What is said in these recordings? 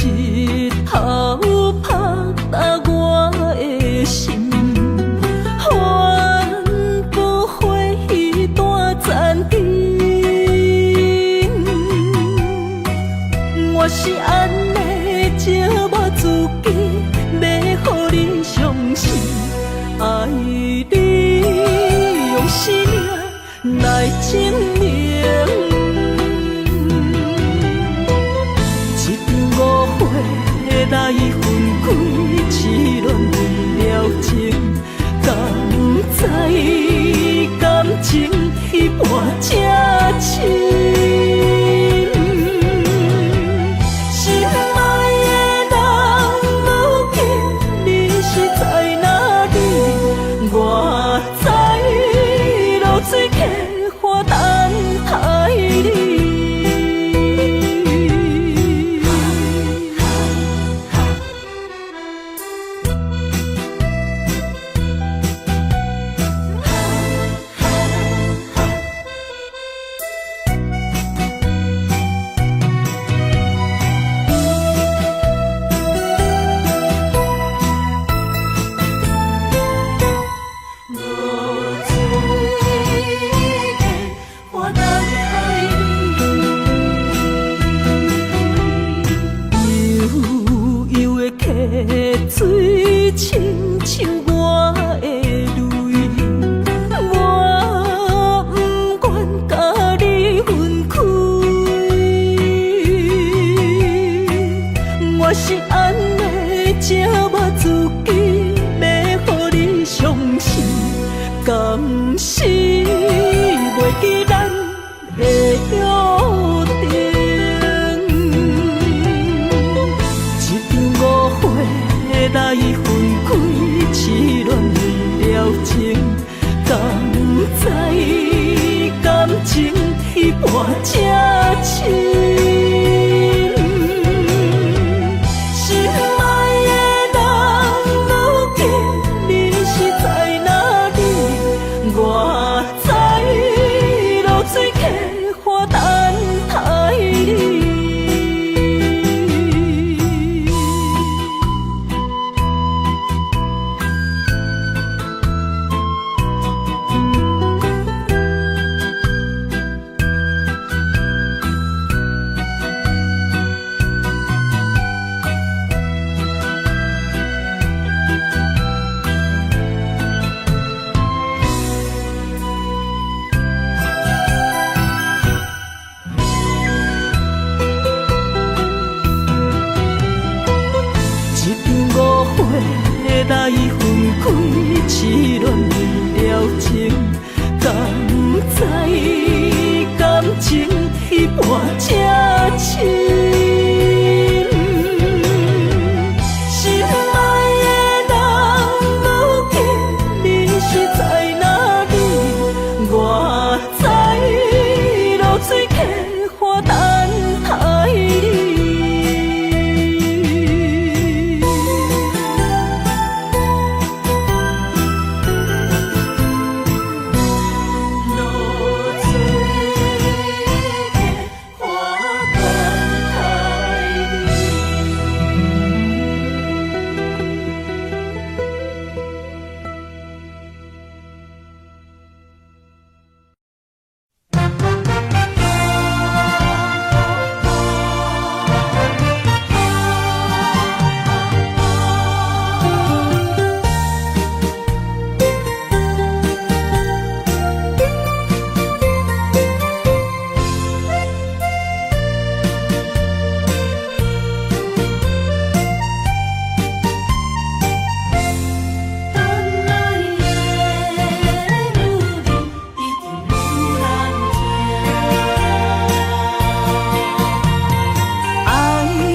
日頭拍打我的心，反不悔斷殘筋。我是按呢折磨自己，欲予你傷心，愛你用生命來證明。一場誤會來分開，痴戀了情，敢知感情彼半這深。心愛的人，如今你是在哪裡？我知落水客我等待你。落水客我等待你。悠悠的溪水，親像我的淚，我不願共你分開。我是按呢折磨自己，欲予你傷心，敢是袂記咱的約定。一場誤會來分開，痴戀了情，敢知感情彼半這深。心愛的人，如今你是在哪裡？我知落水客我等待你。一場誤會來分開，痴戀了情，敢知感情彼半這深。心愛的人，如今你是在哪裡？我知落水客我等待你。落水客我等待你。等来的女人一定有人疼。愛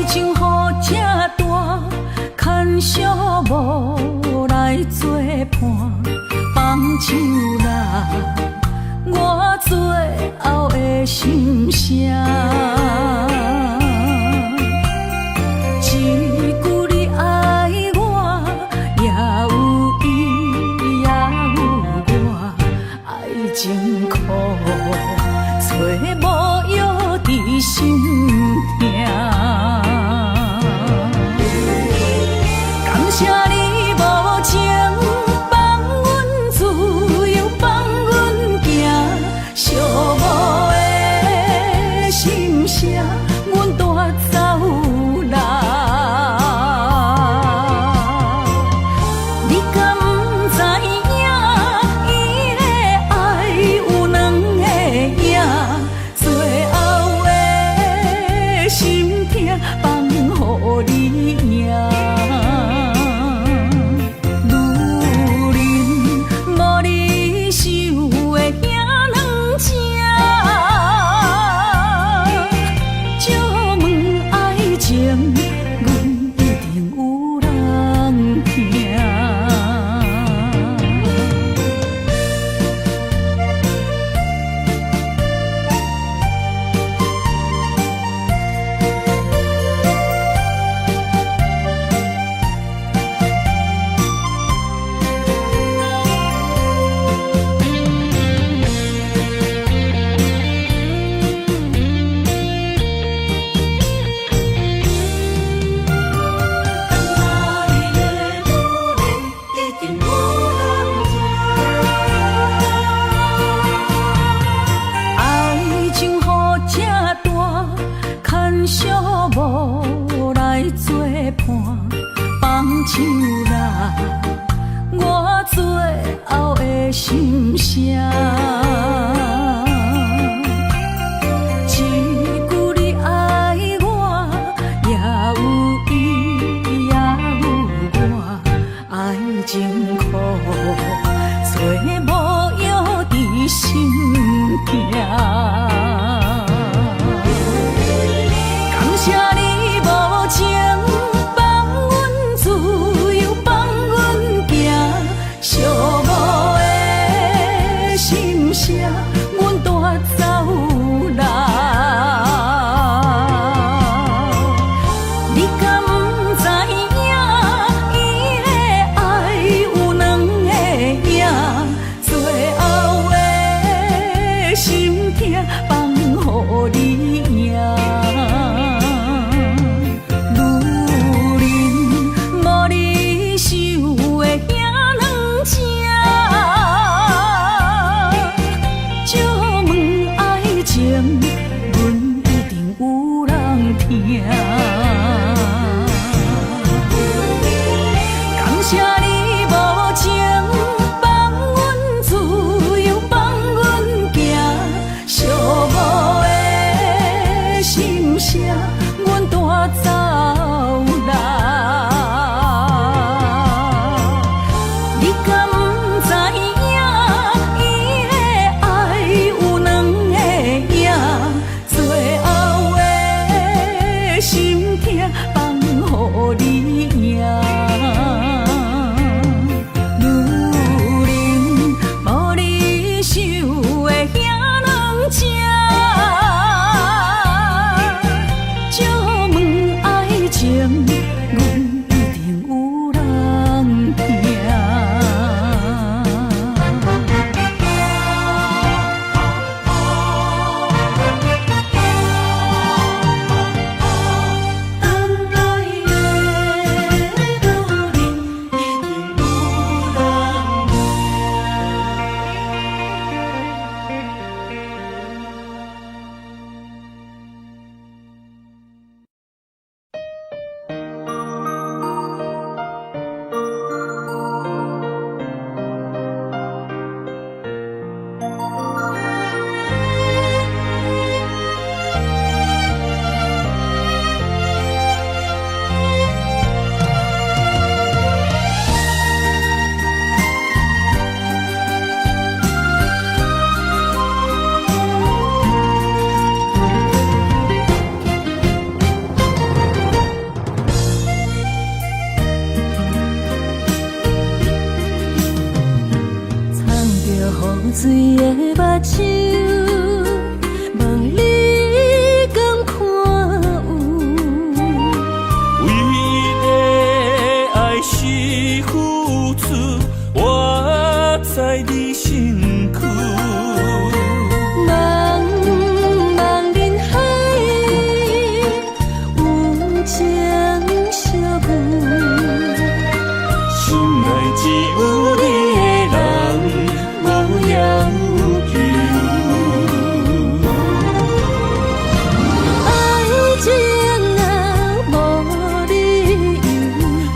情雨這大，牽小無來作伴，放手啦，我最後的心聲。一句你愛我，也有伊，也有我，愛情苦，找無藥治心疼。親像啦，我最後的心聲。一句你愛我，也有伊，也有我，愛情苦，找無藥治心疼。感謝你無情，放阮自由，放阮行，寂寞的心聲，阮帶走啦。你敢知影？伊的愛有兩个影，最後的心疼放予你贏。女人無你想的遐軟情，借問愛情，阮一定有人疼。感謝你無情，放阮自由，放阮行，寂寞的心聲，阮帶走啦。你敢知影？伊的愛有兩個影，最後的心疼放予你贏。女人無你想的遐軟情，借問愛情，阮一定有人疼。等來的女人一定有人疼。藏著雨水的目睭，問你敢看有？唯一的愛是付出，活在你身軀。茫茫人海，有情相遇。心內只有你的人，無要求。愛情啊，無理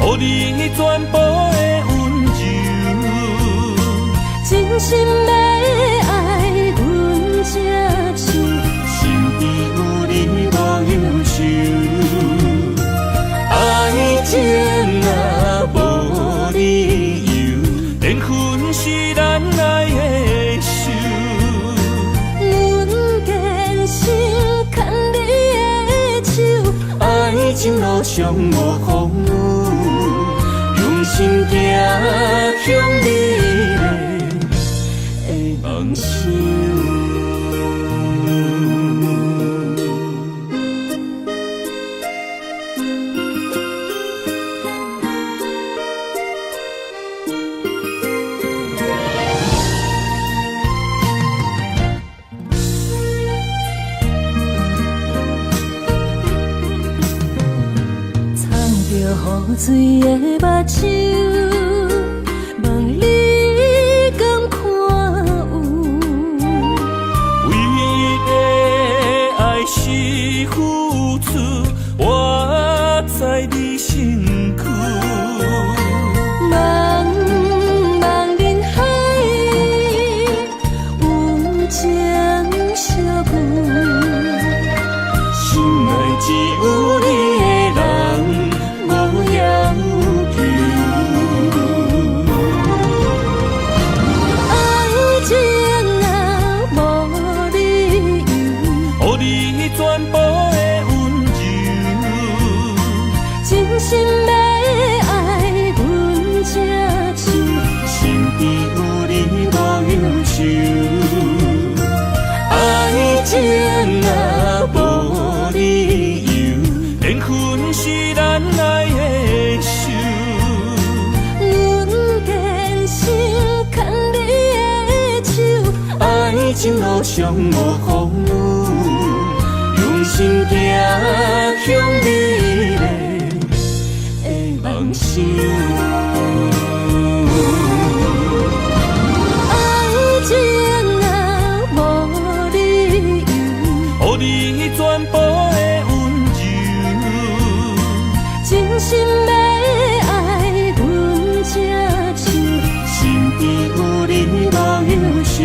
由，予你全部的溫柔。真心欲愛，阮才唱。身邊有你無憂愁。愛情啊，無理由，緣分是咱愛的仇。阮堅心牽你的手，愛情路上無風雨，用心行向你的夢想。藏著雨水的目睭，問你敢看有？唯一的愛是付出，活在你身軀。情路上無風雨，用心行向美麗的夢想。愛情啊，無理由，予你全部的溫柔，真心欲愛阮這手，身邊有你無憂愁。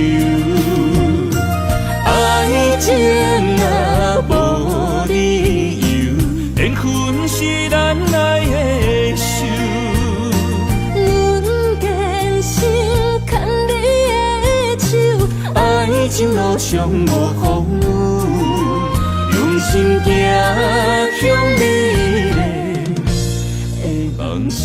愛情啊，無理由，緣分是咱愛的仇。阮堅心牽你的手，愛情路上無風雨，用心行向美麗的夢想。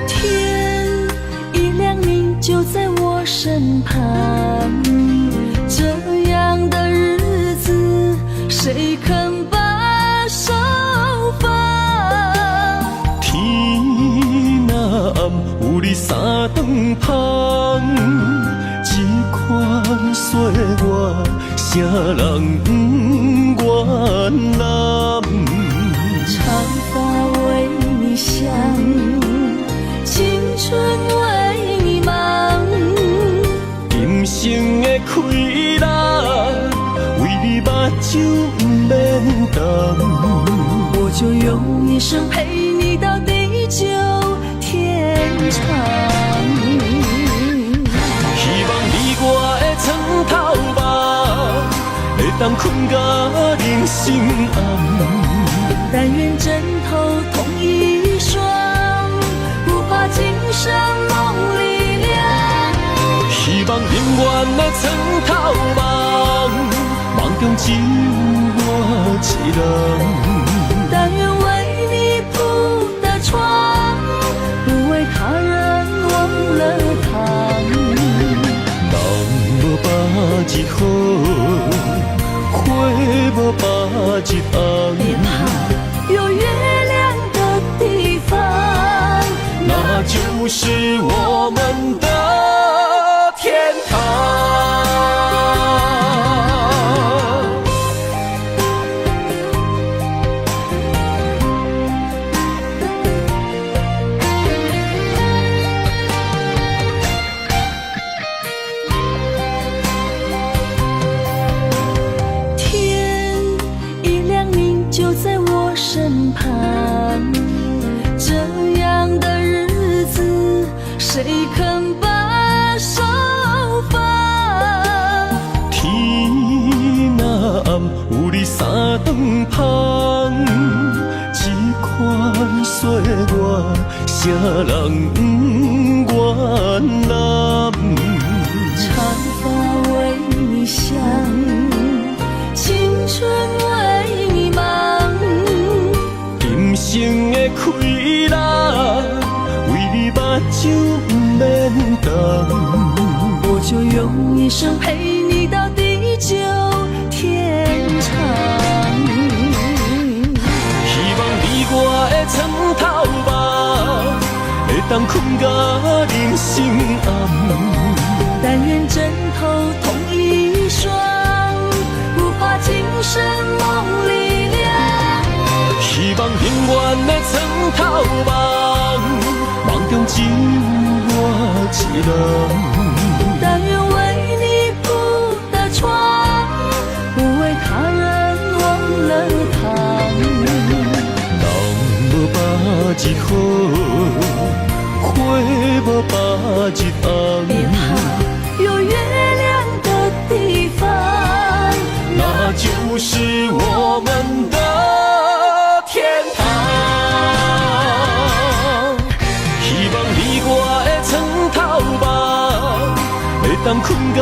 天一亮，你就在我身旁。這樣的日子，誰肯把手放？天若暗，有你三頓芳，這款歲月，啥人不願攬？長髮為你想，青春為你忙。今生的氣力，為你目睭毋免澹。我就用一生陪你到地久天長。希望你我的床頭夢，會當睏甲人生暗。但願枕頭同一雙，不怕今生夢裡涼。希望永遠的床頭夢，夢中只有我一人。但願為你鋪的床，不為他人忘了躺。人無百日好，花無百日紅。別怕，有月亮的地方，那就是我們的天堂。天一亮，你就在我身旁。這樣的日子，誰肯把手放？天若暗，有你三頓芳，這款歲月，啥人不願攬？長髮為你想，青春為你忙。今生的氣力，為你目睭毋免澹。我就用一生陪你到地久天長。希望你我的床頭夢，會當睏甲人生暗。但願枕頭同一雙，不怕今生夢裡涼。希望永遠的床頭夢，夢中只有我人。但願為你鋪的床，不為他人忘了躺。人無百日好，花無百日紅。別怕，有月亮的地方，那就是我們的天堂。希望你我的床頭夢，會當睏甲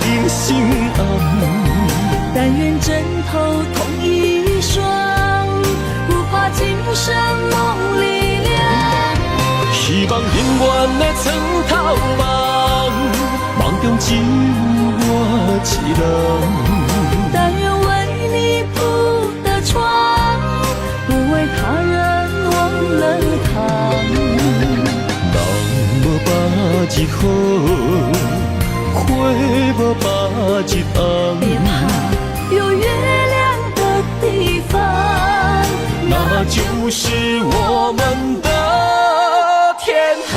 人生暗。但願枕頭同一雙，不怕今生夢裡涼。希望永遠的床頭夢，夢中只有我一人。但願為你鋪的床，不為他人忘了躺。人無百日好，花無百日紅。別怕，有月亮的地方，那就是我們的天堂。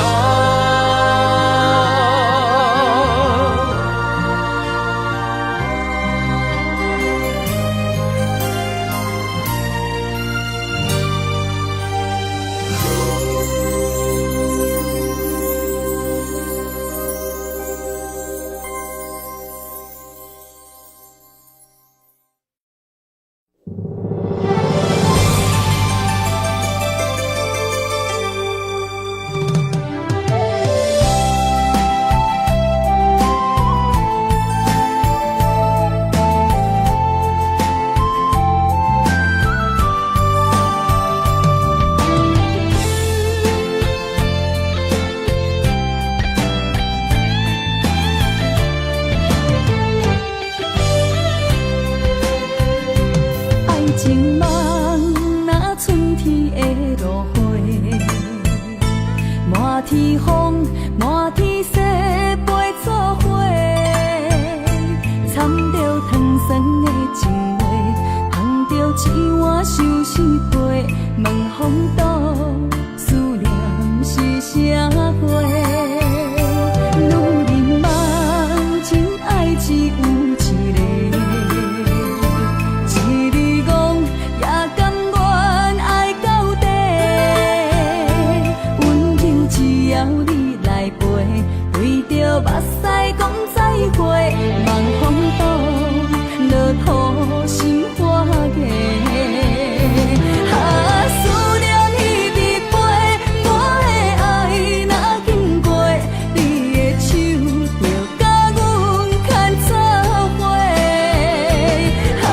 愛情夢若春天的露花，滿天風，滿天雪飛做伙，掺著糖酸的情話，捧著一碗相思杯，問風度思念是啥花？女人夢情愛只有一个。一日戇也甘願愛到底，溫柔只要你來陪，對著目屎講再會，望風度落土心花芽。啊，思念一直飛，我的愛若經過，你的手就共阮牽做伙。啊，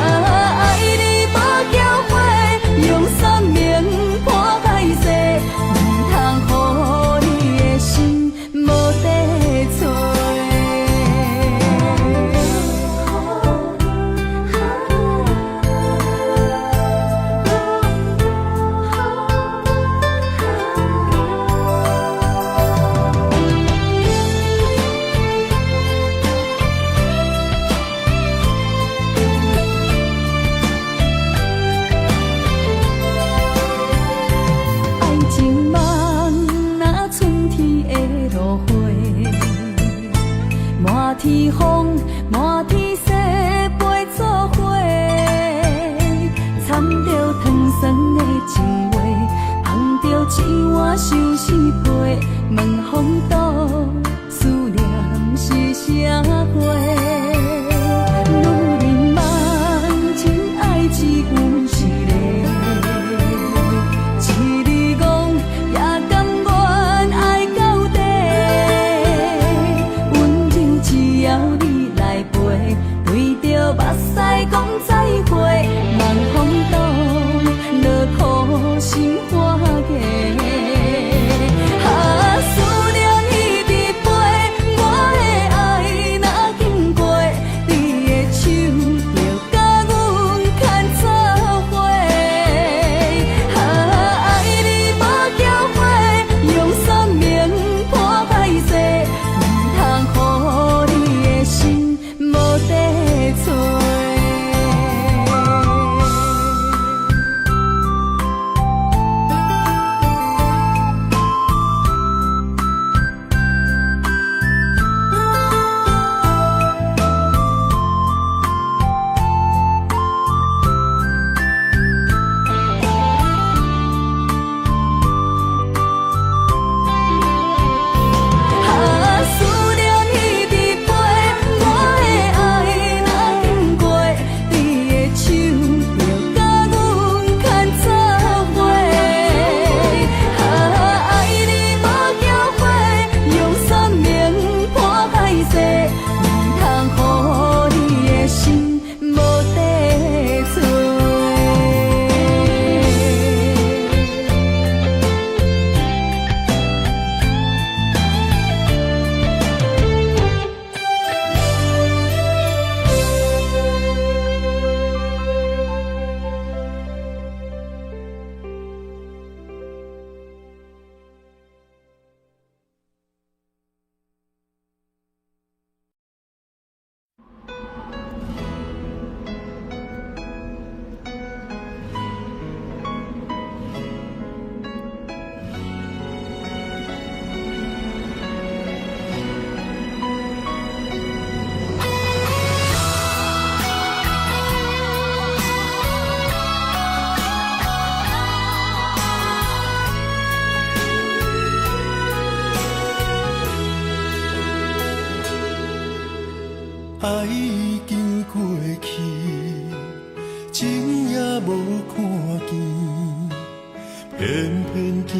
愛你無後悔，用生命破海誓，毋通予你的心無地揣。愛情夢若春天的露花，滿天風，滿天雪飛做伙，掺著糖酸的情話，捧著一碗相思杯，問風度思念是啥花？女人夢情愛只有一個。一日戇也甘願愛到底，溫柔只要你來陪，對著目屎講再會，望風度落土心花芽。啊，思念一直飛，我的愛若經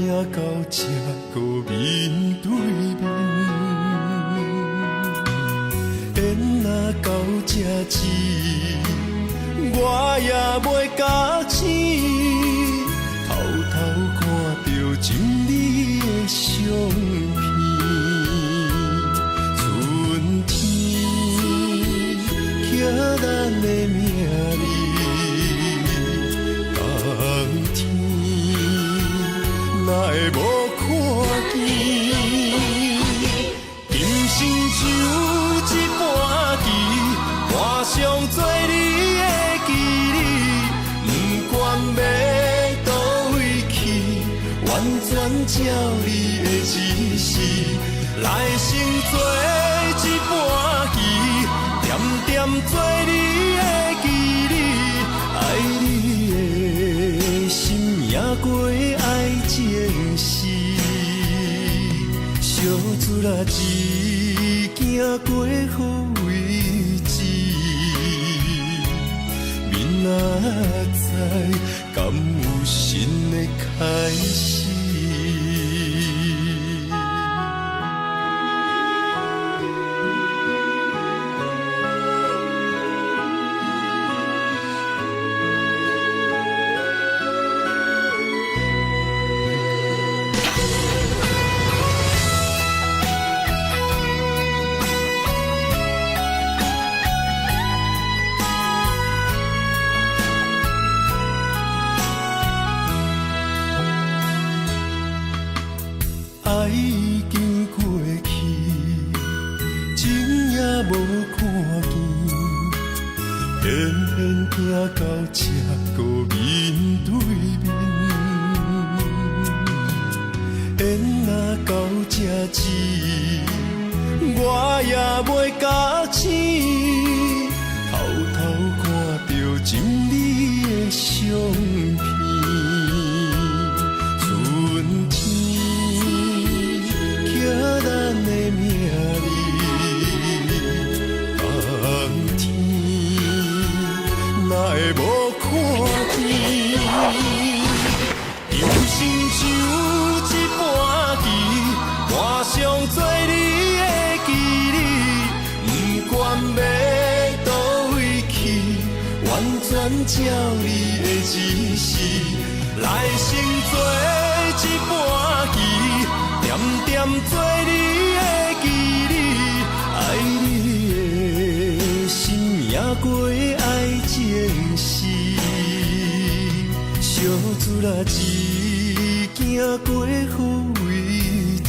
行到這閣面對面？緣若到這止，我也袂咬醒，偷偷看著情你的相片。春天刻咱的名字，冬天哪會無看見？今生像一盤棋，盤上做你的記憶，不管欲佗位去，完全照你的指示，來生做一盤魚，恬恬做你的記憶，愛你的心贏過愛情時，相思啊只行過好位置，明仔載敢有新的開始？愛已經過去，情也無看見，偏偏行到這閣面對面。緣若到這止，我也袂咬醒，偷偷看著情你的相片。春天刻咱的名字，冬天哪會無看見？今生像一盤棋，盤上做你的記憶，不管欲佗位去，完全照你的指示，來生做一盤魚，恬恬做你的記憶，愛你的心贏過愛情時，相思啊只行過好位置，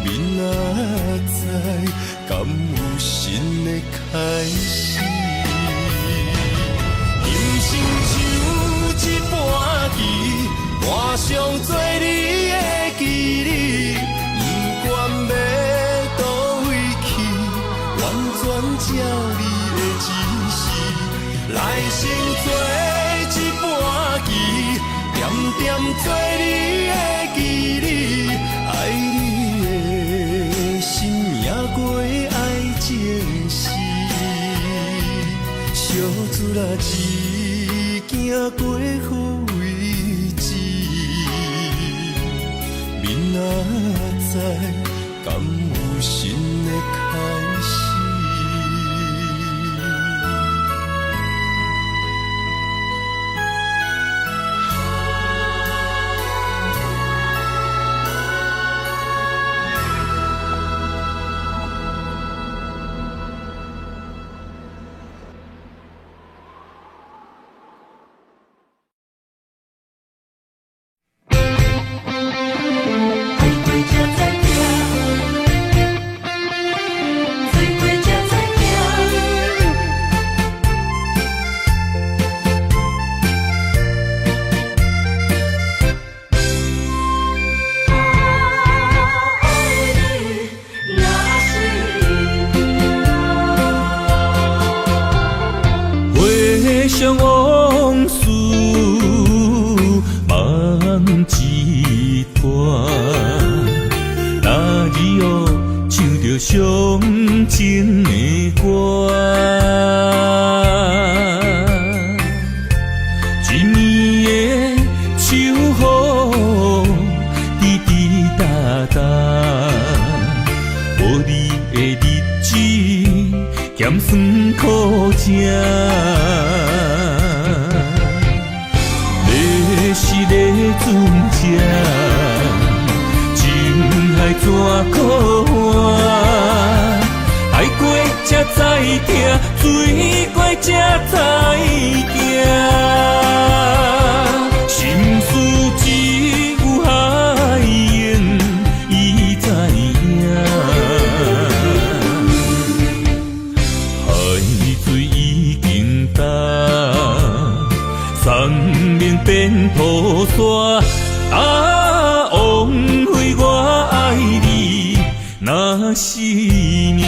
明仔載敢有新的開始？今生像一盤棋，盤上做你的記憶，不管欲佗位去，完全照你的指示，來生做一盤棋，恬恬做你的記憶，愛你的心贏過愛情時，相思啊只行過好位置，明仔載敢有新的開始？愛過才知影。鹹酸苦食。你是咧船只，情海怎苦换？愛過才知疼，水過才知行。心事只有海湧伊知影。海水已經乾，山盟變土沙。啊，枉費我愛你，若是命。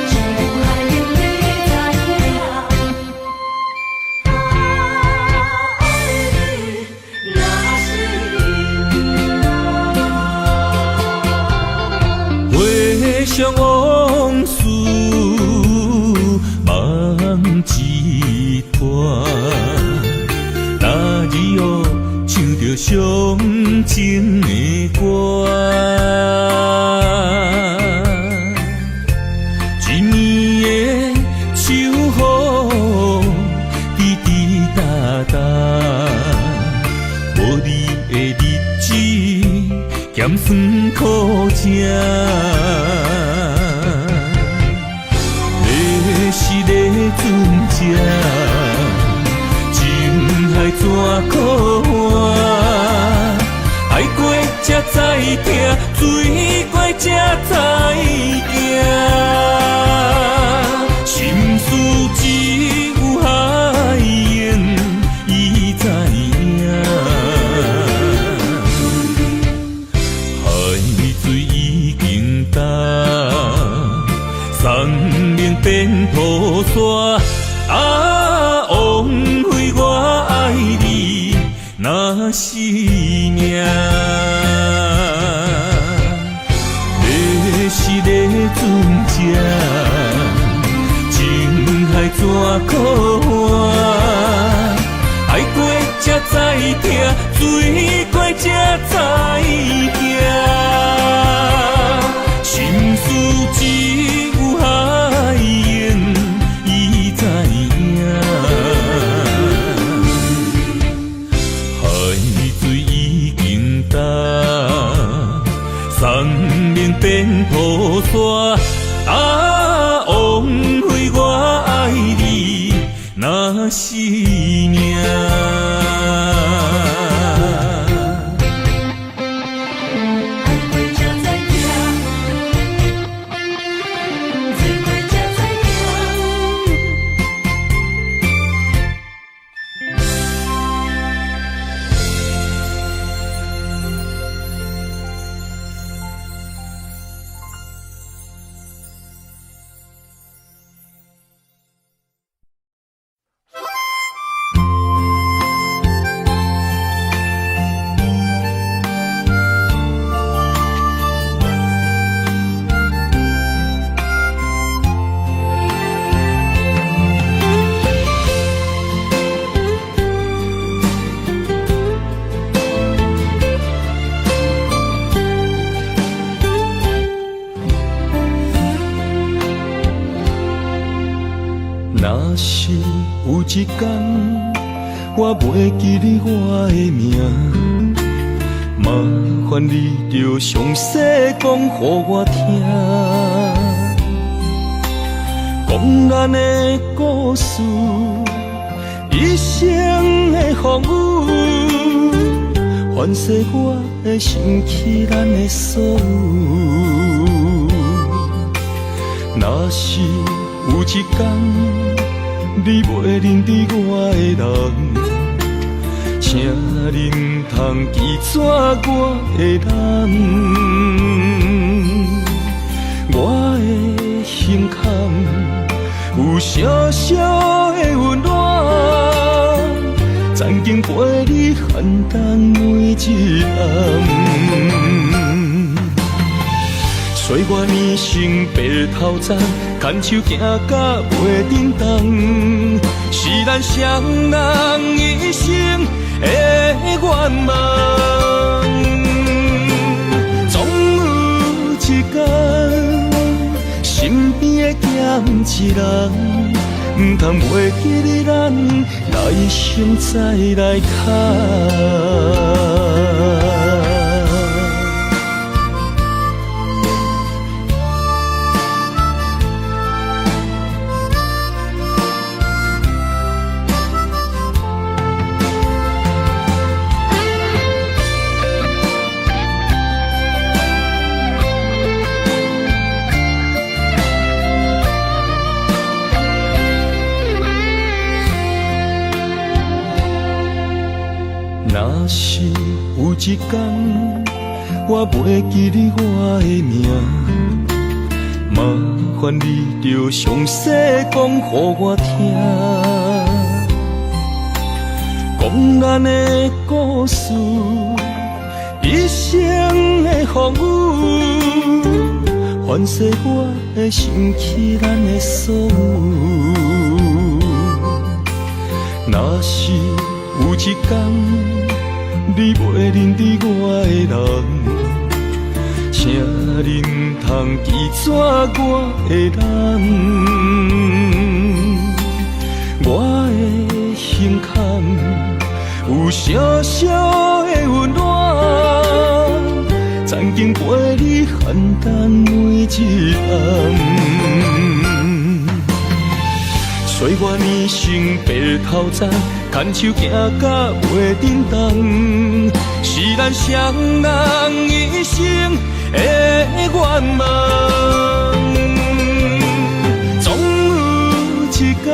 只有海湧你知影，愛你若是命。回想往事，夢一團。那日哦，唱著傷情的歌，一暝的秋雨，滴滴答答，無你的日子，鹹酸苦食。你是咧船只，情海怎苦换？愛過才知疼，水過才知行。心事只有海湧伊知影。海水已經乾，山盟變土沙。啊，枉費我愛你，若是命。你是咧船只，情海怎苦换？愛過才知疼，水過才知行。心事只有海湧伊知影。海水已經乾，山盟變土沙。啊，枉費我愛你，若是命。愛過才知疼，水過才知行。若是有一天，我袂記得我的名，麻煩你著詳細講予我聽，講咱的故事，一生的風雨，凡事我會想起咱的所有。若是有一天，你袂認得我的人，請你毋通記錯我的人。我的胸坎有小小的溫暖，曾經經陪你寒冬每一暗。歲月年成白頭鬃，牽手行甲袂振動，是咱雙人一生的願望。總有一天，身邊會減一人，毋通袂記得咱來生再來牽。若是有一天，我袂記得我的名，麻煩你著詳細講予我聽，講咱的故事，一生的風雨，凡事我會想起咱的所有。若是有一天，你袂認得我的人，請恁通記住我的人。我的胸坎有小小的溫暖，曾經陪你寒冬每一暗。歲月年成白頭鬃，牽手行甲袂振動，是咱雙人一生的願望。總有一天，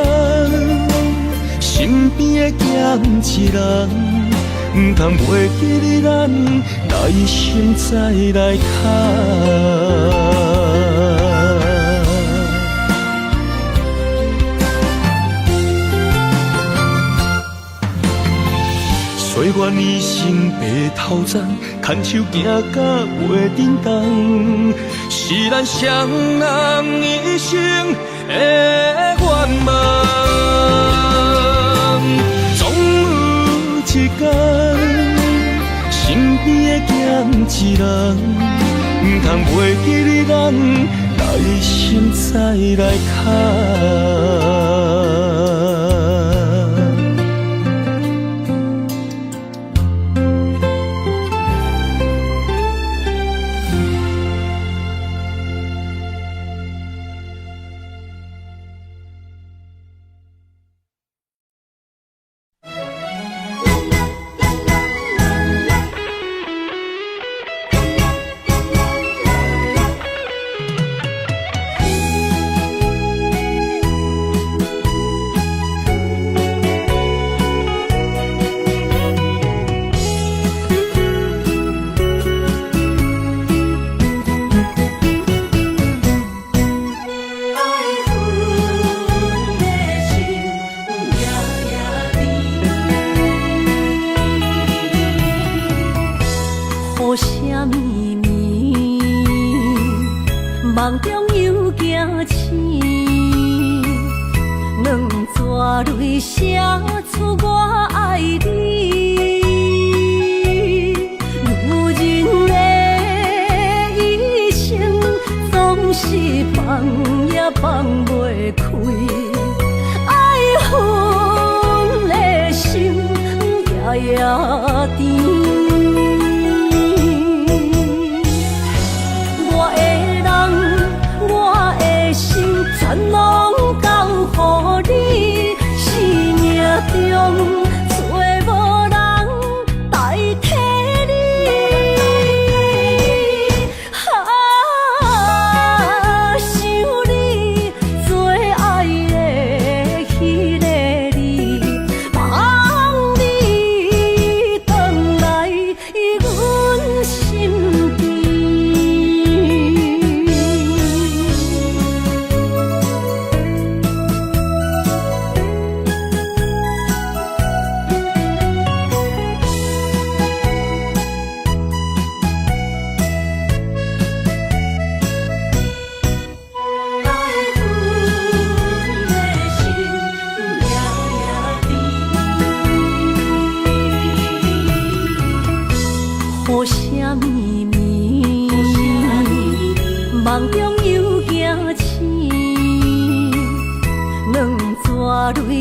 身邊會減一人，毋通袂記得咱來生再來牽。歲月年成白頭鬃，牽手行甲袂振動，是咱雙人一生的願望。總有一天，身邊會減一人，毋通袂記得咱來生再來牽。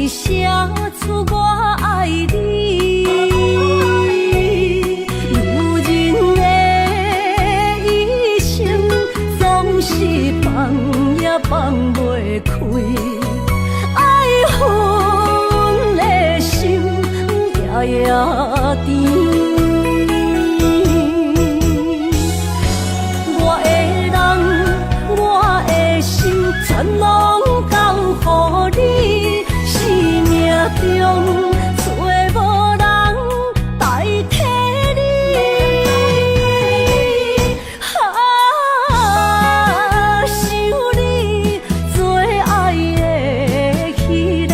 寫出我愛你。女人的一生總是放也放袂開，愛恨的心夜夜甜。我的人，我的心，全攏交予你。生命中找無人代替你。啊，想你最愛的彼个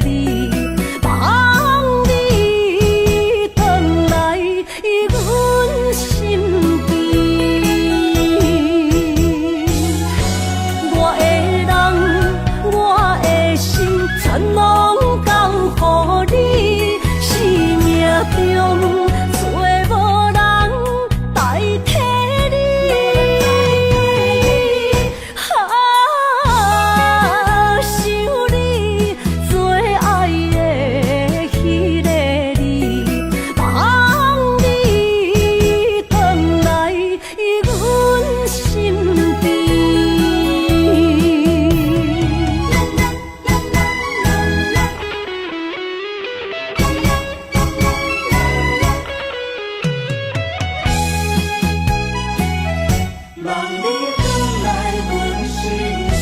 你，望你轉來阮身邊。我的人，我的心，全攏交予你。生命中找無人代替你。啊，想你最愛的彼个你，望你轉來阮身邊。望你轉來阮身邊。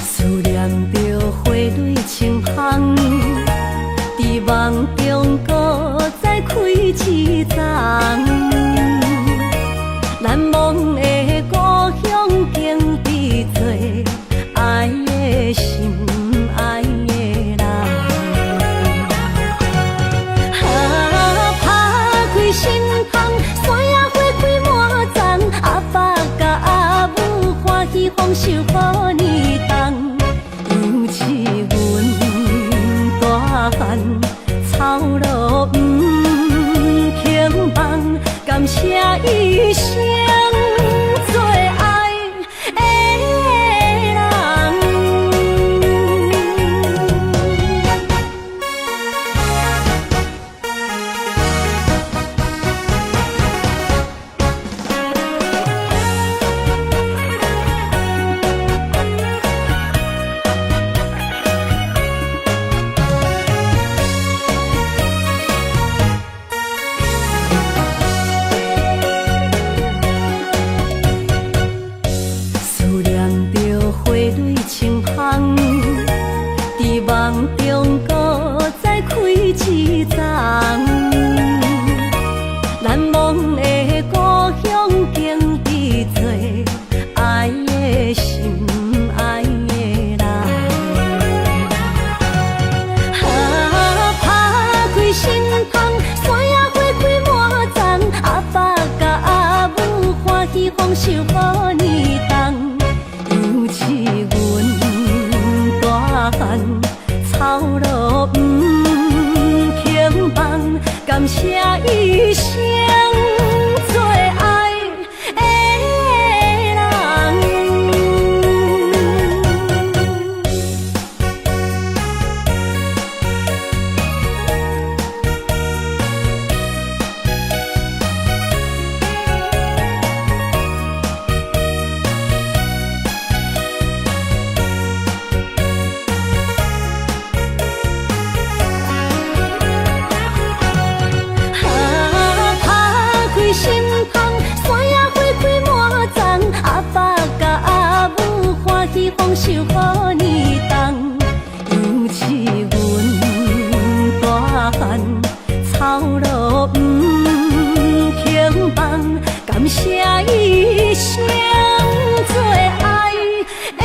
思念著花蕊清香，佇夢中閣再開一叢。難忘的故鄉景致多，愛的心，愛的人。啊，拍開心窗，山野花開滿叢，阿爸佮阿母歡喜豐收好年冬。楊試阮大漢，操勞毋肯放，感謝一生最愛的人。思念著花蕊清香，佇夢中閣再開一叢。難忘的故鄉景致多，愛的心，愛的人。啊，拍開心窗，山野花開滿叢，阿爸佮阿母歡喜豐收好年冬。楊試阮大漢，操勞毋肯放，感謝一生最愛的人。啊，拍開心窗，山野花開滿叢，阿爸佮阿母歡喜豐收好年冬。楊試阮大漢，操勞毋肯放，感謝一生最愛的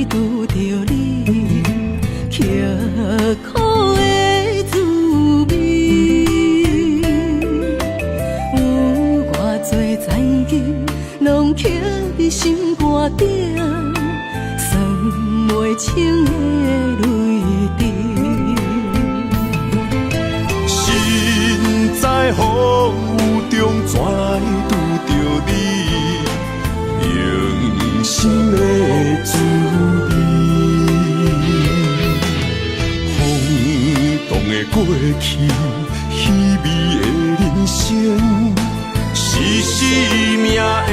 拄著你，刻苦的滋味。有偌濟残金，攏刻佇心肝頂，算袂清的淚滴。身在風雨中，怎來拄著你？用心的滋味。風動的過去，稀微的人生，是生命的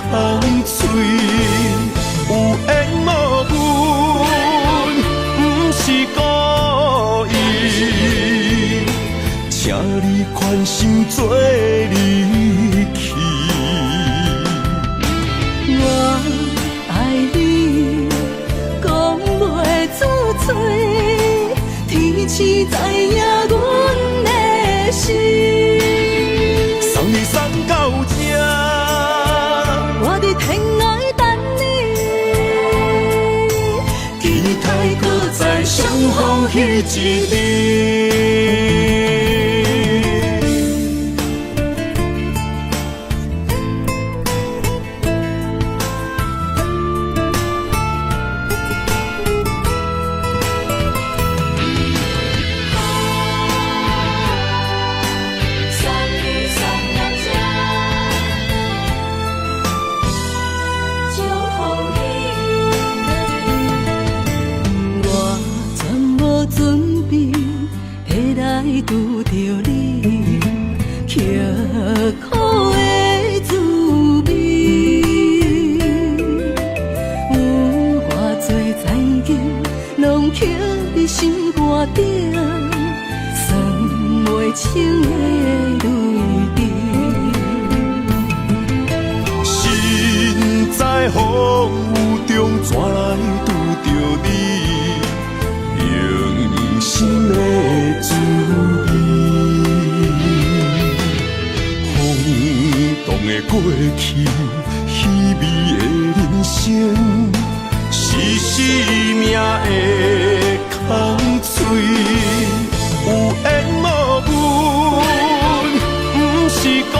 空喙。有緣無分，毋是故意。請你寬心做離去。我愛你，講袂出嘴，天時知影阮的心。送你送到這，我佇天涯等你，期待閣再相逢彼一日。送你送到這，祝福你。我全無準備會來拄著你，刻苦的滋味。有偌濟殘金，攏刻佇心肝頂，算袂清的淚滴。身在風雨中，怎來拄著你？用心的滋味。風動的過去，稀微的人生，是生命的空喙。有緣無分，毋是故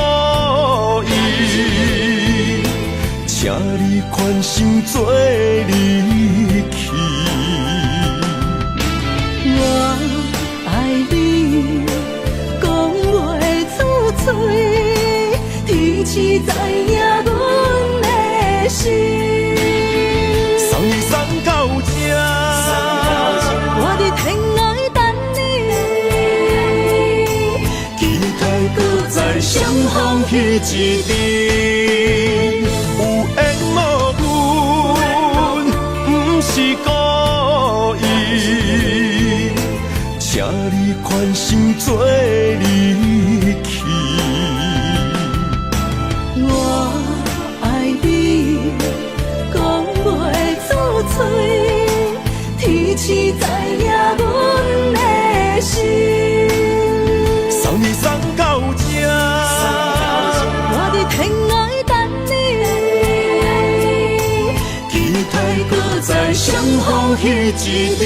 意。請你寬心做離去。我愛你，講袂出嘴，天時知影阮的心。送你送到這，我佇天涯等你，期待閣再相逢彼一日。有緣無分，毋是故意。請你寬心做離去。我愛你，講袂出嘴，天時知影阮的心。送你送到這，我佇天涯等你，期待閣再相逢彼一日。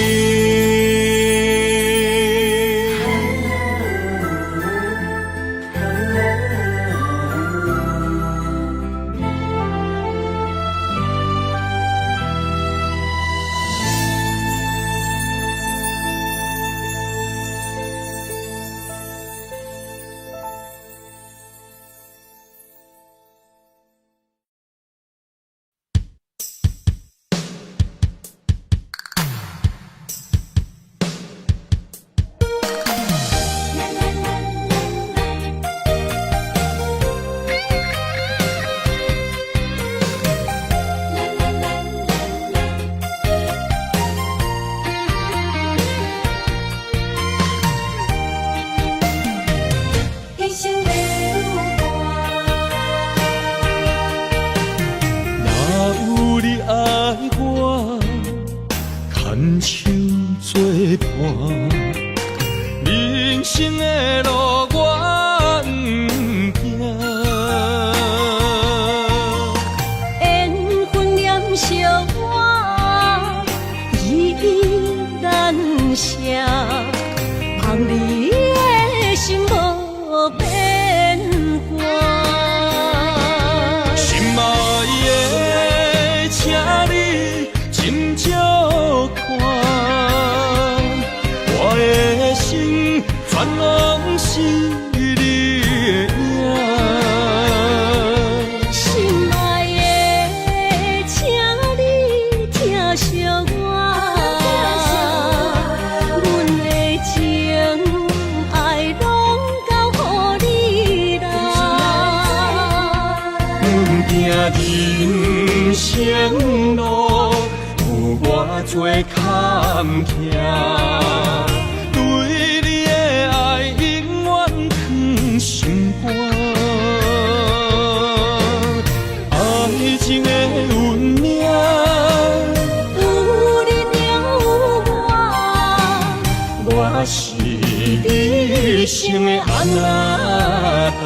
一生的有伴。若有你愛我，牽手作伴，人生的路我毋驚。緣分念相換，人生路，有偌濟坎坷，對你的愛永遠藏心肝。愛情的運命，有你就有我，我是你一生的阿那達。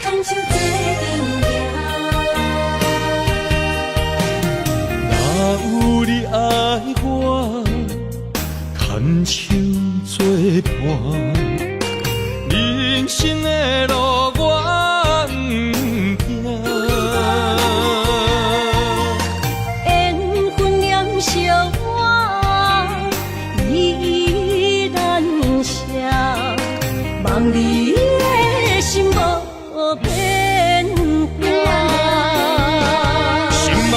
牽手做陣行。若有你愛我，牽手做伴，人生的路我毋驚。緣分念相我，依依難捨，望你的心無變化。心愛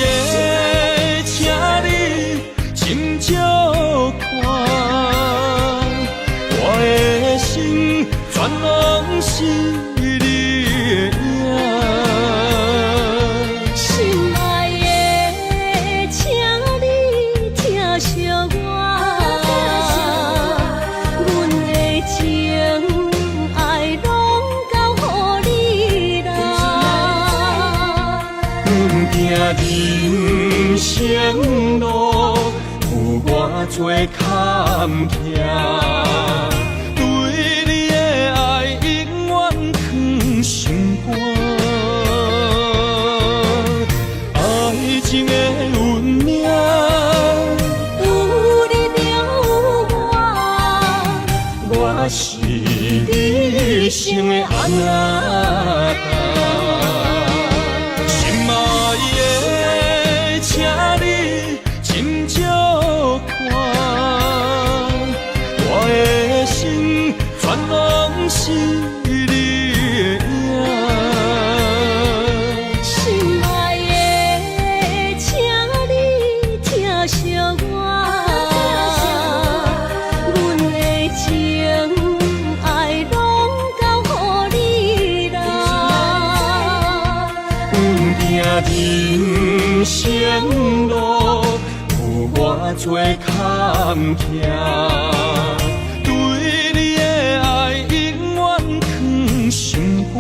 的，請你斟酌看，我的心全攏是你的影。心愛的，請你疼惜我，阮的情愛攏交予你啦。阮行人生路，有偌濟坎坷，對你的愛永遠藏心肝。愛情的運命，有你就有我，我是你一生的阿那達。心愛的，請你斟酌看，我的心全攏是你的影。心愛的，請你疼惜我，阮的情愛攏交予你啦。阮行人生路，有偌濟坎坷，對你的愛永遠藏心肝。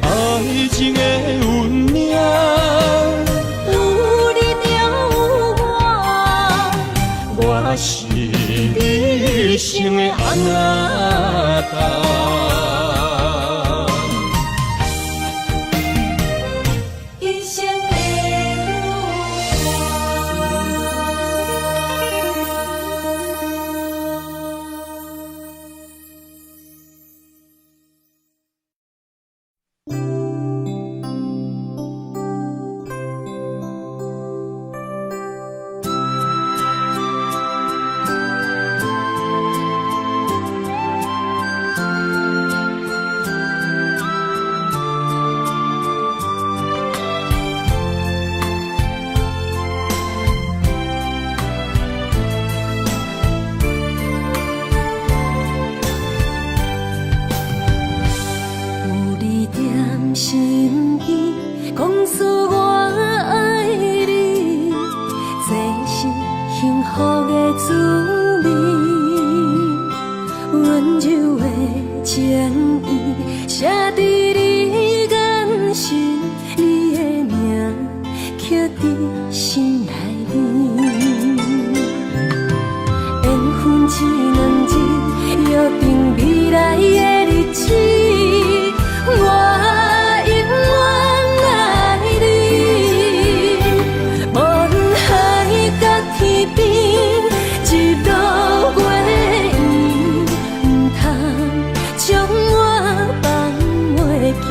愛情的運命，有你就有我，我是你一生的阿那達。一生的女有你踮身邊，講出我愛你，這是幸福的滋味。溫柔的情意寫佇你眼神，你的名刻佇心內面。緣分這兩字，約定未來的日子，我永遠愛你。無論海角天邊，日落月圓，毋通將我放袂記。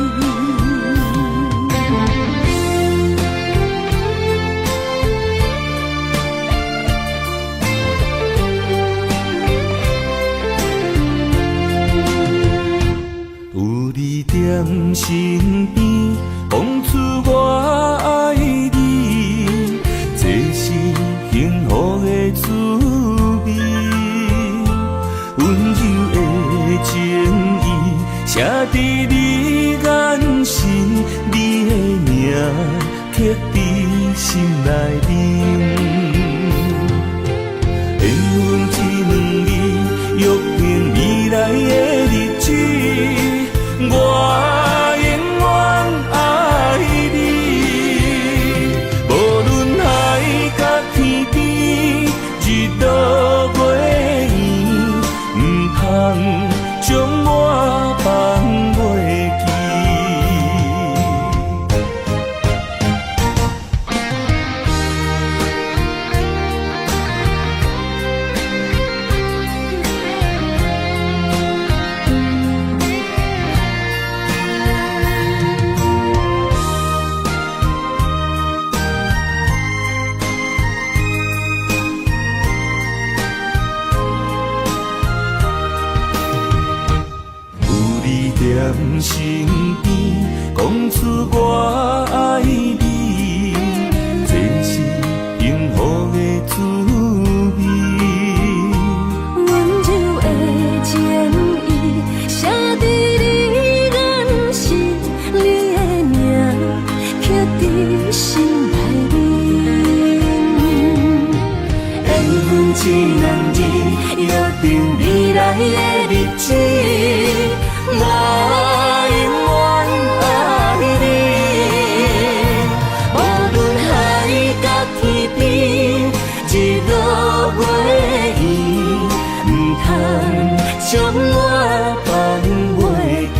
有你踮身邊，講出我愛寫佇你眼神，你的名刻佇心內面。緣分這兩字，約定未來的日子，我永遠愛你。無論海角天邊，日落月圓，毋通將我放袂記。有你踮身邊，講出我愛你，這是幸福的滋味。溫柔的情意，寫佇你眼神，你的名刻佇心內面。緣分這兩字，約定未來的日子，我永遠愛你。無論海角天邊，日落月圓，毋通將我放袂記。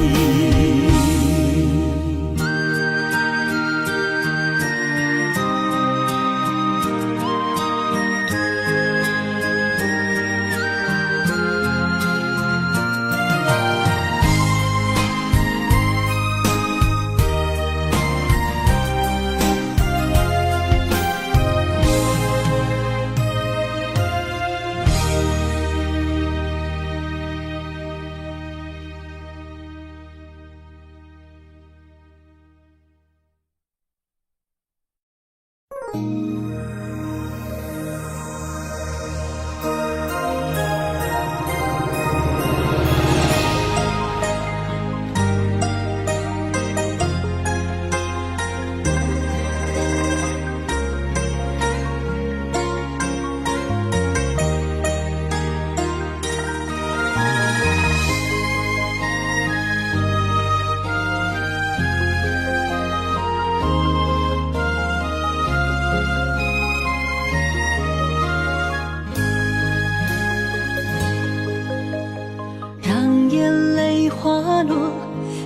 讓眼淚滑落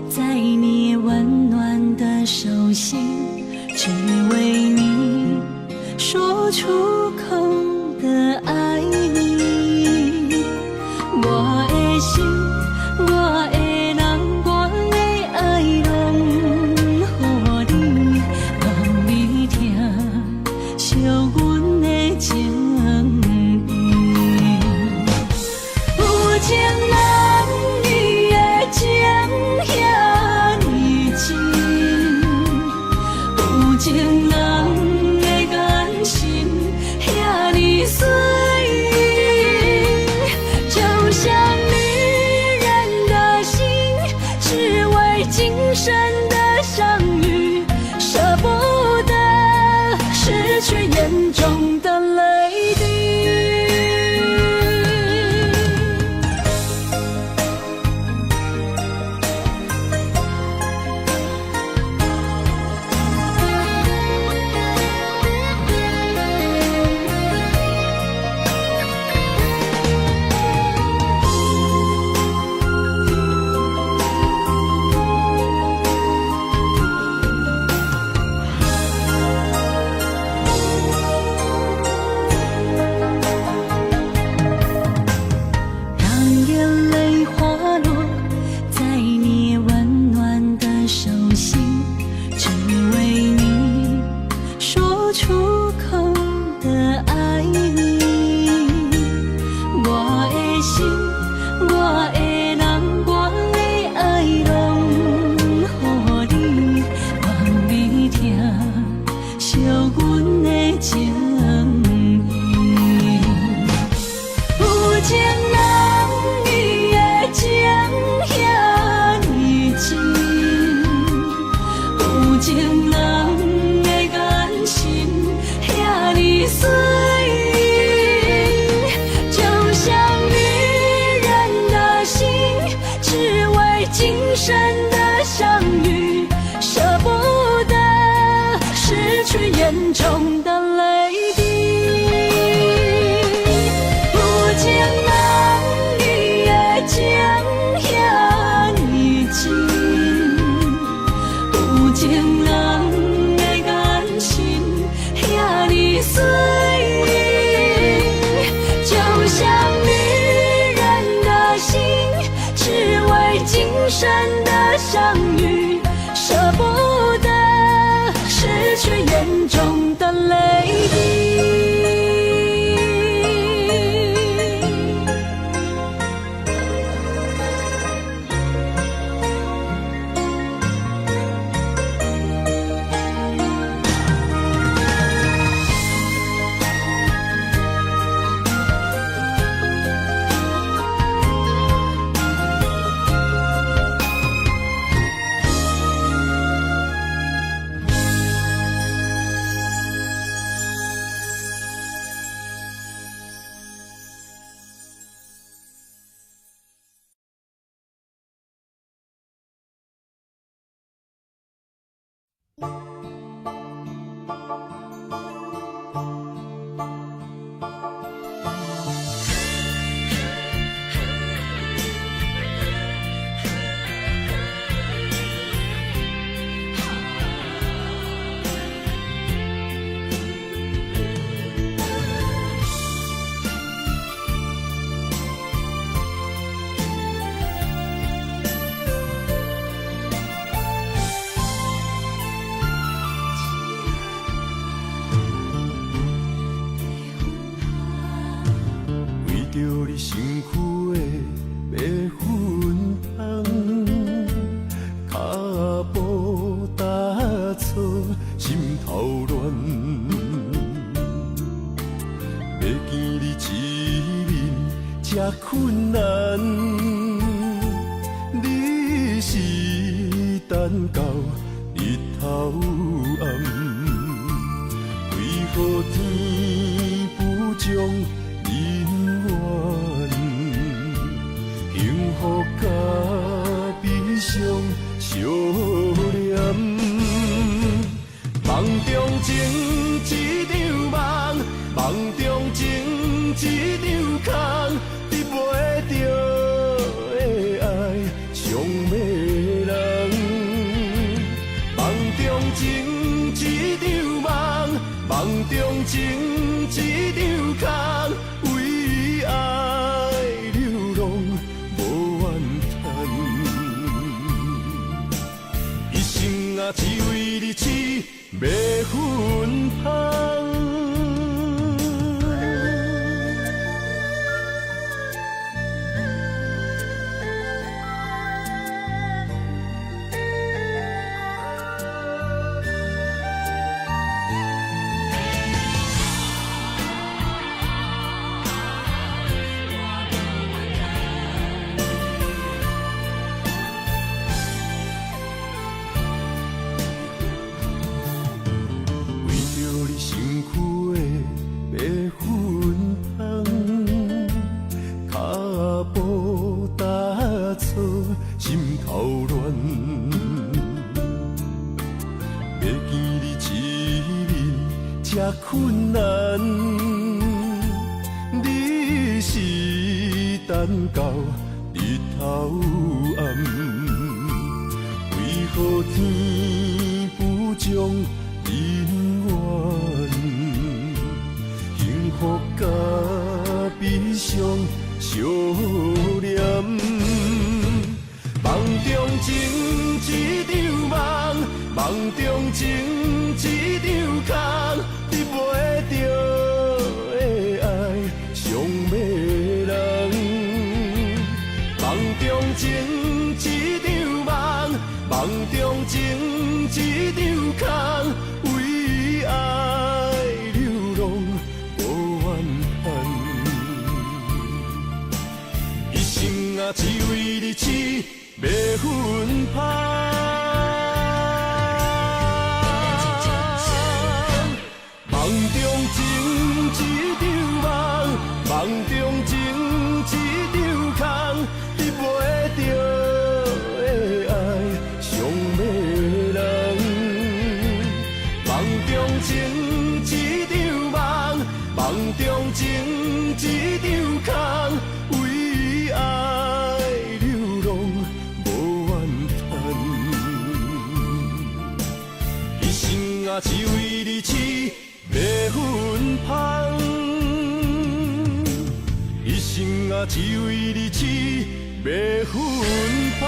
在你溫暖的手心，只為你說出口的愛你。我的心，我的人，我的愛攏予你，望你疼惜阮的情意。有情男女的情遐呢真，有情人的眼神遐呢水，就像女人的心，只為今生的相遇，捨不得失去眼中的淚滴。生的相遇，捨不得失去眼中的淚滴。有情人伊的情遐爾真，有情人的眼神遐爾水，就像女人的心，只為今生的相遇，捨不得失去眼中的淚滴。為著你身軀的白粉香，跤步踏錯，心頭亂。欲見你一面這困難，你是等到日頭暗，為何天不將人怨？幸福佮悲傷相連，夢中情一場夢，夢中情一場空，得袂著的愛傷迷人。夢中情一場夢，夢中情一場空，為愛流浪無怨嘆，一生啊只為你痴白粉香。為著你身軀的白粉香，跤步踏錯，心頭亂。欲見你一面這困難，你是等到日頭暗，為何天不將人怨？幸福佮悲傷相連，夢中情一場夢，夢中情一場空，得袂著的愛傷迷人。夢中情一場夢，夢中情一場空，為愛流浪無怨嘆，一生啊只為你痴白粉香。夢中情一場夢，夢中情一場空，得袂著的愛中情這張空，為愛流浪無怨嘆。一生啊，只為你痴白粉芳，一生啊，只為你痴白粉芳。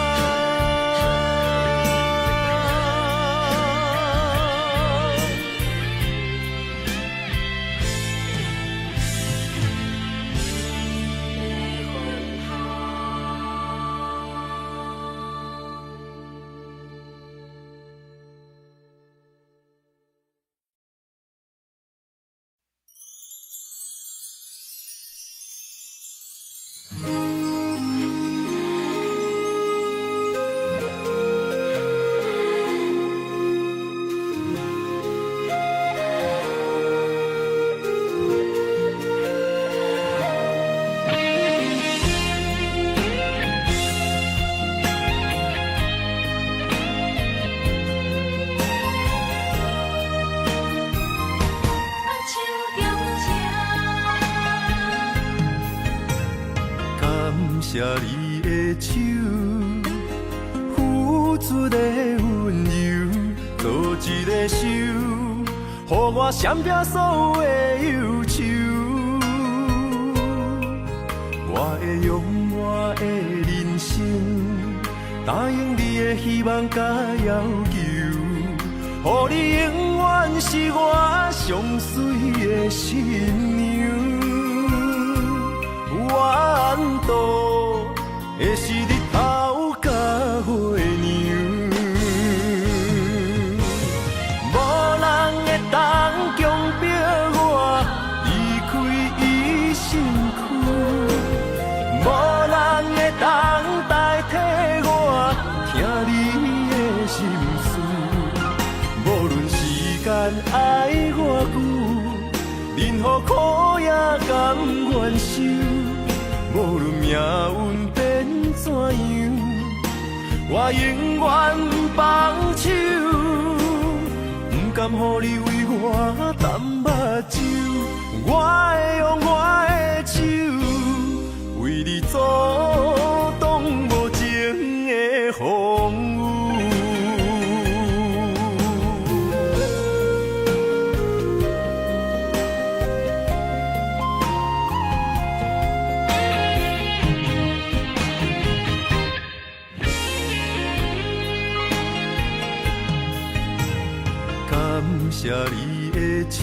感謝你的手，付出的溫柔，做一個手，予我閃避所有的憂愁。我會用我的人生，答應你的希望佮要求，予你永遠是我上媠的新娘。怨妒的是日頭佮月娘，無人會當強迫我離開伊身軀，無人會當代替我聽你的心事。無論時間愛偌久，任何苦也甘願受。無論命運變怎樣，我永遠不放手。不甘予你為我澹目睭，我會用我的手，為你阻擋無情的風雨。感謝你的手，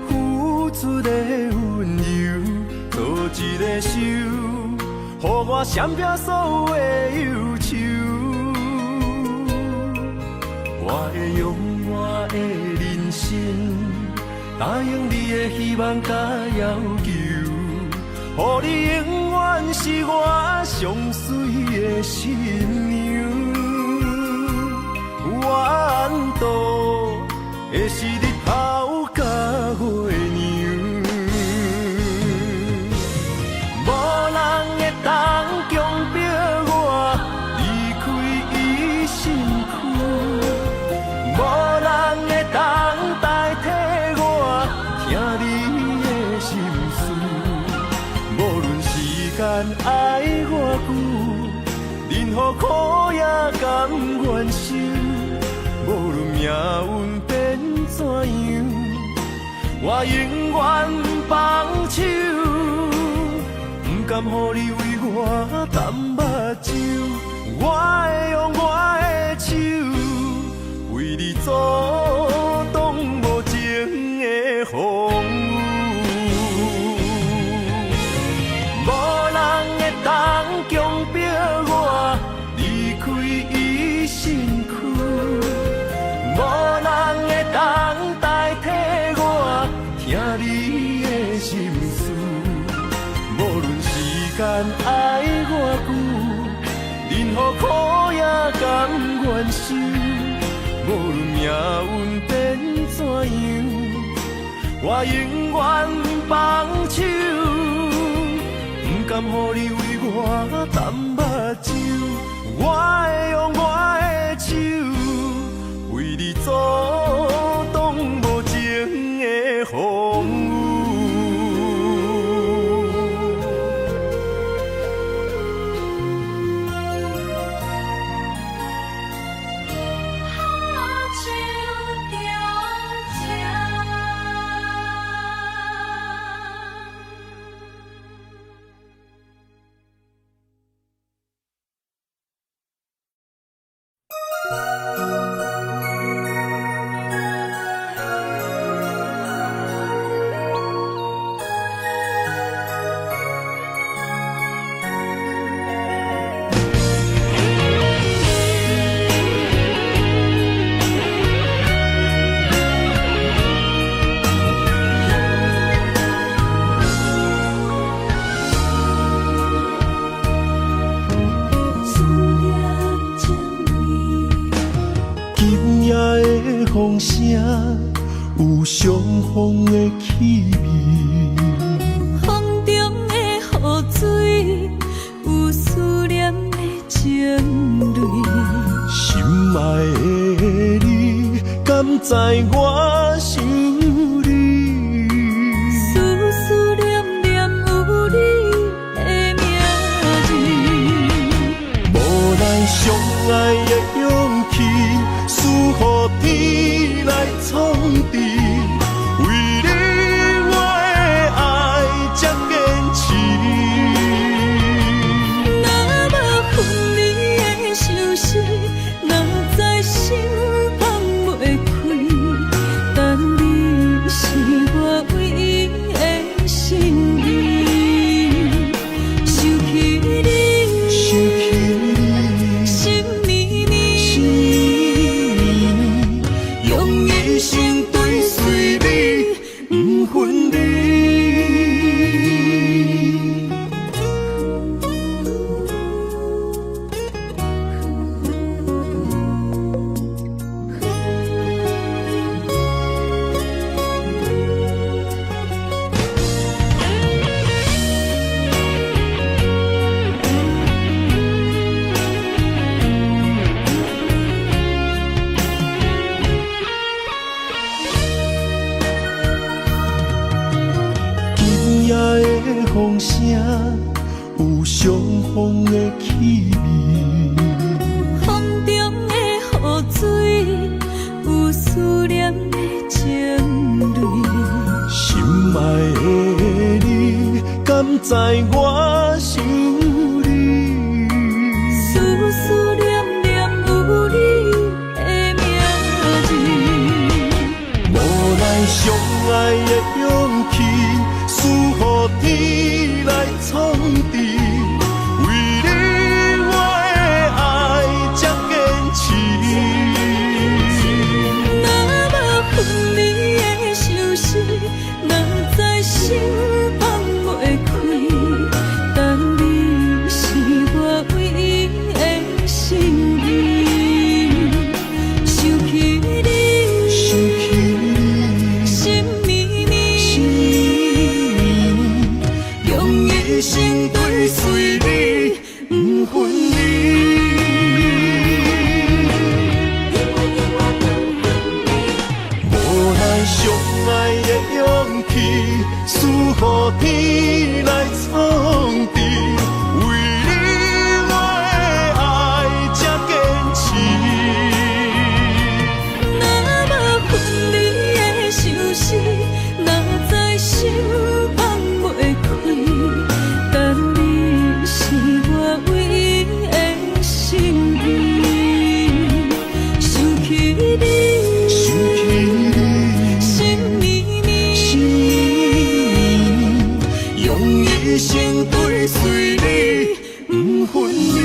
付出的溫柔，做一個手，予我閃避所有的憂愁。我會用我的人生，答應你的希望佮要求，予你永遠是我上媠的新娘。怨妒的是日頭佮月娘，無人會當強迫我離開伊身軀，無人會當代替我聽你的心事。無論時間愛偌久，任何苦也甘願受。無論命運變怎樣，我永遠不放手。不甘予你為我澹目睭，我會用我的手，為你阻擋無情的風雨。無人會當強迫我離開伊身軀，無人會當代替我聽你的心事。無論時間愛偌久，任何苦也甘願受。無論命運變怎樣，我永遠不放手。不甘予你為我澹目睭，我會用我的手，為你阻擋無情的風雨。風聲有相逢的氣味，風中的雨水有思念的情淚。心愛的你，敢知我想你？思思念念有你的名字。無奈相愛的勇氣，輸予天來創治。為你我的愛才堅持。若無分離的相思，哪知心放袂開。但你是我唯一的心意。想起你，想起你，心绵绵，心绵绵，用一生追隨你，不分離。今夜的風聲有相逢的氣味，風中的雨水有思念的情淚。心愛的你，敢知我想你？思思念念有你的名字。無奈相愛的勇氣，輸予天來創治。為你我的愛才堅持。若無分離的相思，哪知心放袂開。但你是我唯一的心意。想起你，想起你，心绵绵，心绵绵，用一生追隨你，不分離。無奈相愛的勇氣，輸予天來創治。為你我的愛才堅持。若無分離的相思，哪知心放袂開。但你是我唯一的心意。想起你，想起你，心绵绵，心绵绵，用一生追隨你，不分離。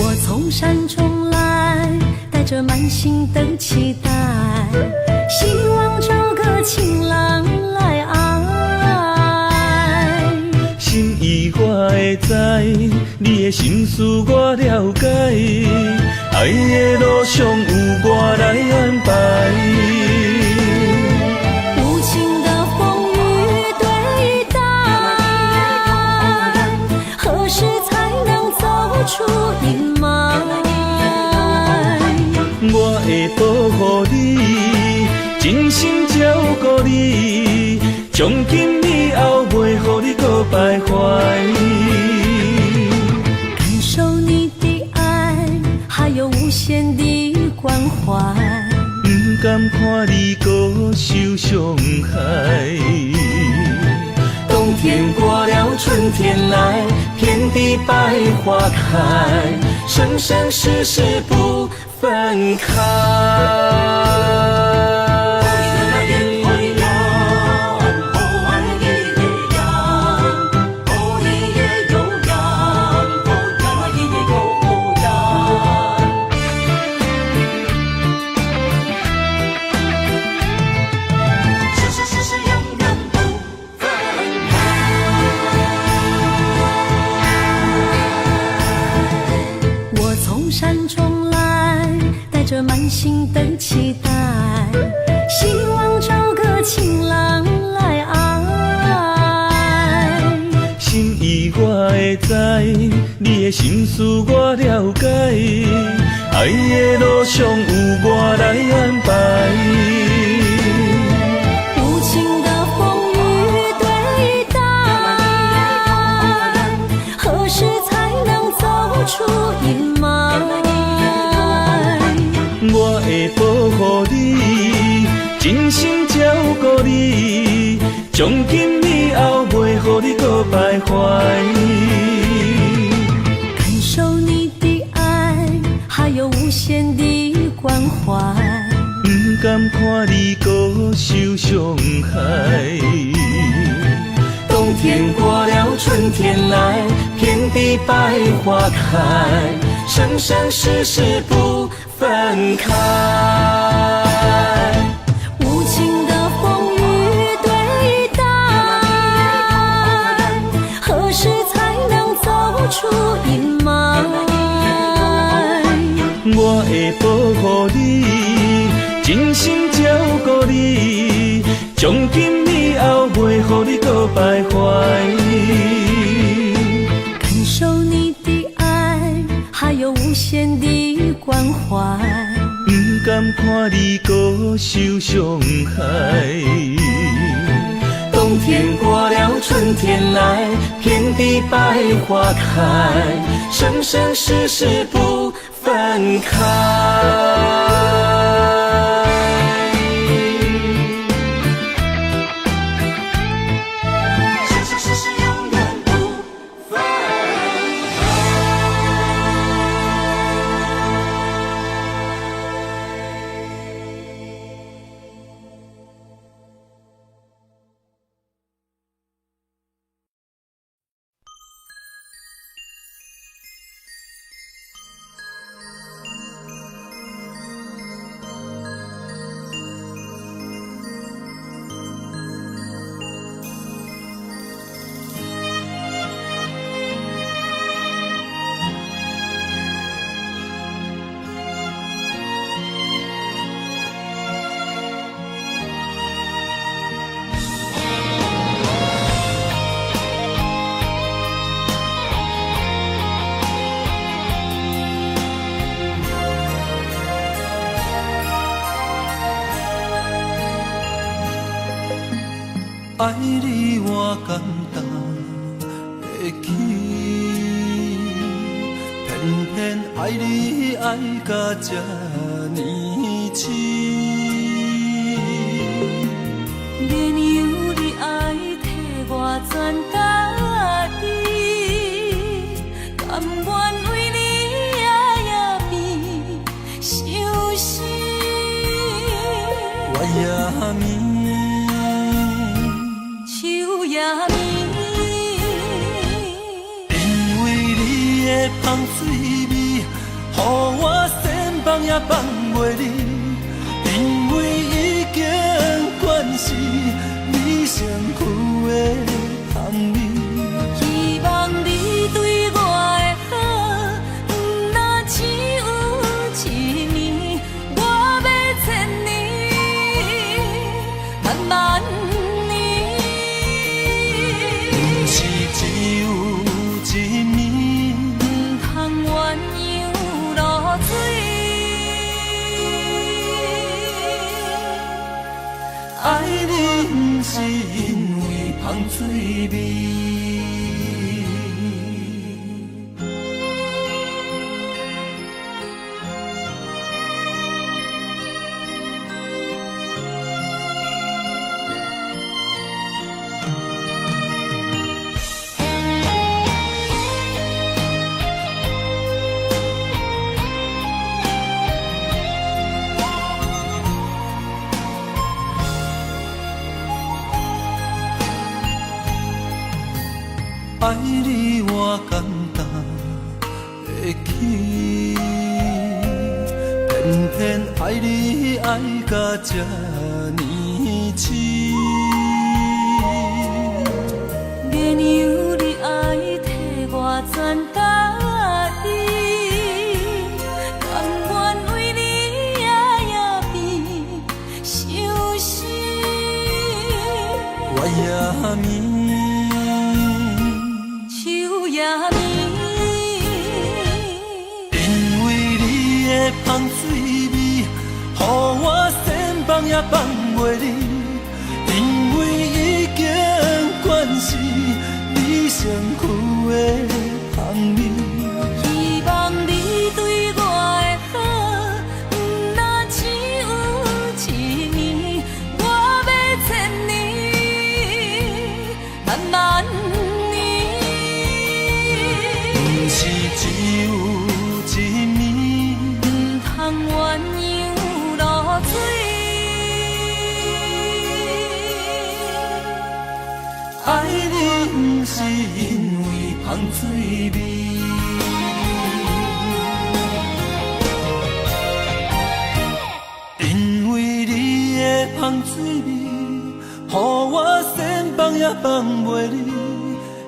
我從山中來，帶著滿心的期待，希望找個情郎來愛。心意我會知，你的心思我了解，愛的路上有我來安排。無情的風雨對待，真心照顧你，從今以後袂予你閣徘徊。感受你的愛，還有無限的關懷。毋甘看你閣受傷害。冬天過了，春天來，遍地百花開，生生世世不分開。我從山中來，帶著滿心的期待，希望找個情郎來愛。心意我會知，你的心思我了解，愛的路上有我來安排。無情的風雨對待，何時才能走出陰霾？我會保護你，真心照顧你，從今以後袂予你閣徘徊。感受你的愛，還有無限的關懷。毋甘看你閣受傷害。冬天過了，春天來，遍地百花開，生生世世不分開。無情的風雨對待，何時才能走出陰霾？我會保護你，真心照顧你，從今以後袂予你閣徘徊。感受你的愛，還有無限的關懷。毋甘看你閣受傷害。冬天過了，春天來，遍地百花開，生生世世不分開。生生世世永遠不分開。愛你我感動會起，偏偏愛你愛甲這呢癡。免由你愛替我全家己，甘願為你夜夜變相思。月夜暝，秋夜暝，因為你的香水味，予我想放也放袂離。因為已經慣是你身軀的香味，希望你對我的好，毋若只有一暝，我欲千年，萬萬年。毋是只有一暝，毋通鸳鸯落水。毋是因為芳水味。愛你我簡單會起，偏偏愛你愛甲這呢癡。月娘你愛替我全家己，甘願為你夜夜變相思。月也暝。也暝，因為你的芳水味，予我仙放也放袂離。因為已經慣是你身軀的香味。希望你對我的好，毋若只有一暝，我欲千年，慢慢。是只有一暝，毋通鸳鸯落水。愛你毋是因為芳水味，因為你的芳水味，予我仙放也放袂離。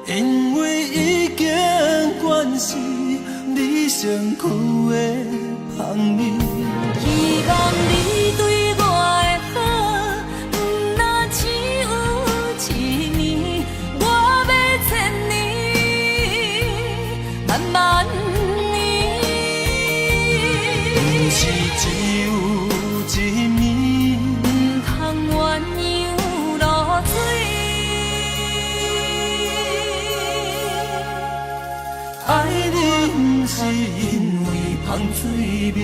因為已經慣是你身軀的香味。希望你對我的好，毋若只有一暝，我欲千年，慢慢年。毋是只有一暝，毋通鸳鸯落水。愛你毋是因為芳水味。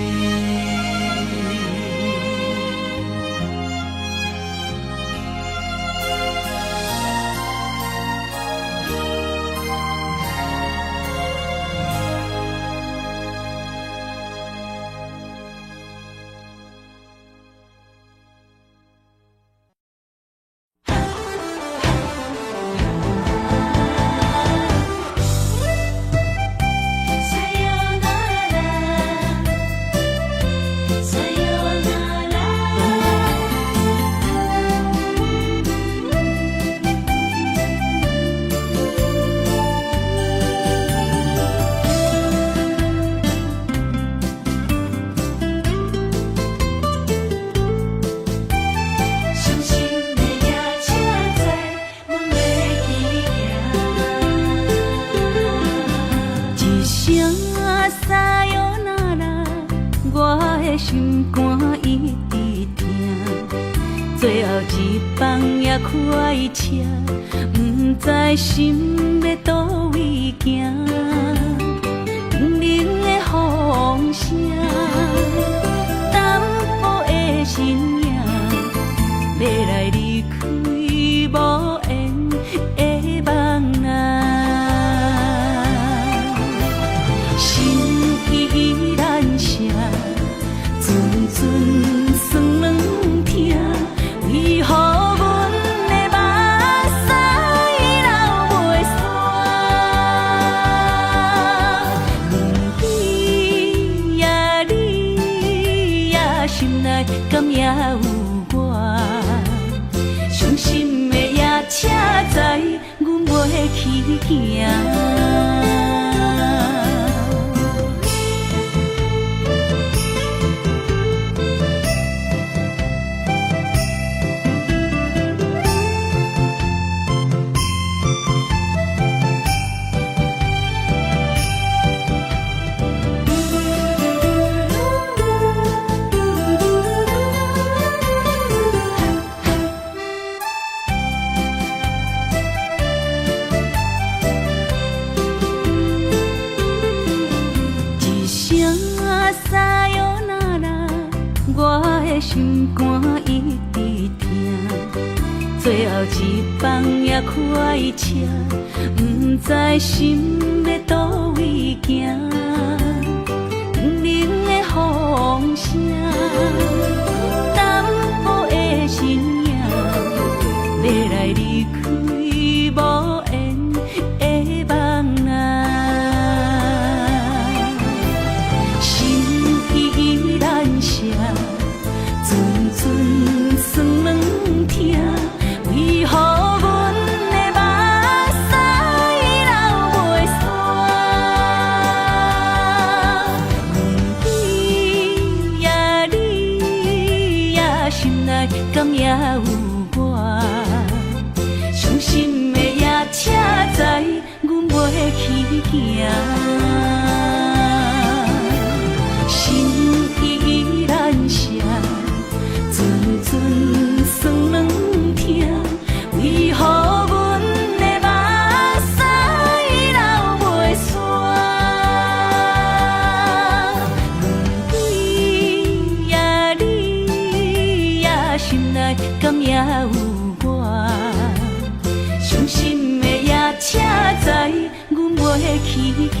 的心肝一直疼，最後一班也開車，毋知心欲佗位行。冷的風聲，淡薄的身影，欲來離開無緣的夢啊。心依然寫，陣陣酸軟疼，為何阮的目屎流袂煞？問你呀你呀，心內敢猶有我？傷心的夜車知阮袂去行。心依然寫，陣陣酸軟疼，為何阮的目屎流袂煞？問你呀你呀，心內敢猶有我？傷心的夜車知阮袂去行。